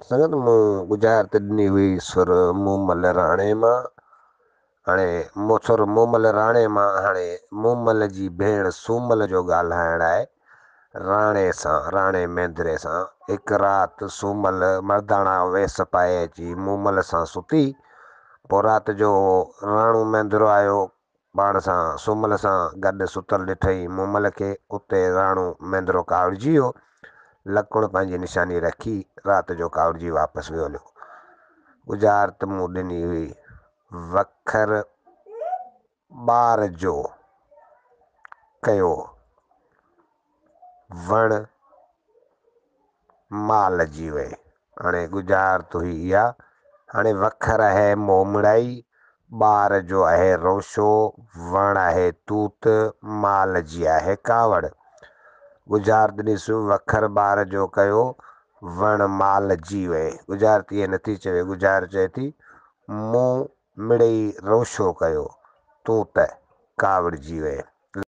سنگت مون ڳجهارت ڏني هئي سر مومل راڻي مان. هاڻي سر مومل راڻي مان هاڻي مومل جي ڀيڻ سومل جو ڳالهائڻ آهي راڻي سان، راڻي مينڌري سان. هڪ رات سومل مرداڻا ويس پائي اچي مومل سان ستي. پوء رات جو راڻو مينڌرو آيو، پاڻ سان سومل سان گڏ ستل ڏٺئي مومل کي. اتي راڻو مينڌرو ڪاوڙجي ويو. لڪڻ پنهنجي نشاني رکي رات جو ڪاوڙجي واپس ويو هليو. ڳجهارت مون ڏني هئي وکر ٻار جو ڪيو وڻ مال جي وئي. هاڻي ڳجهارت هئي اها. هاڻي وکر آهي مومڙائي، ٻار جو آهي روشو، وڻ آهي توت، مال جي آهي ڪاوڙ. ڳجهارت ڏس، وکر ٻار جو ڪيو، وڻ مال جي وئي. ڳجهارت ائين نٿي چوي، ڳجهارت چئي ٿي، مون مڙئي روشو ڪيو، تون ته ڪاوڙجي وئين.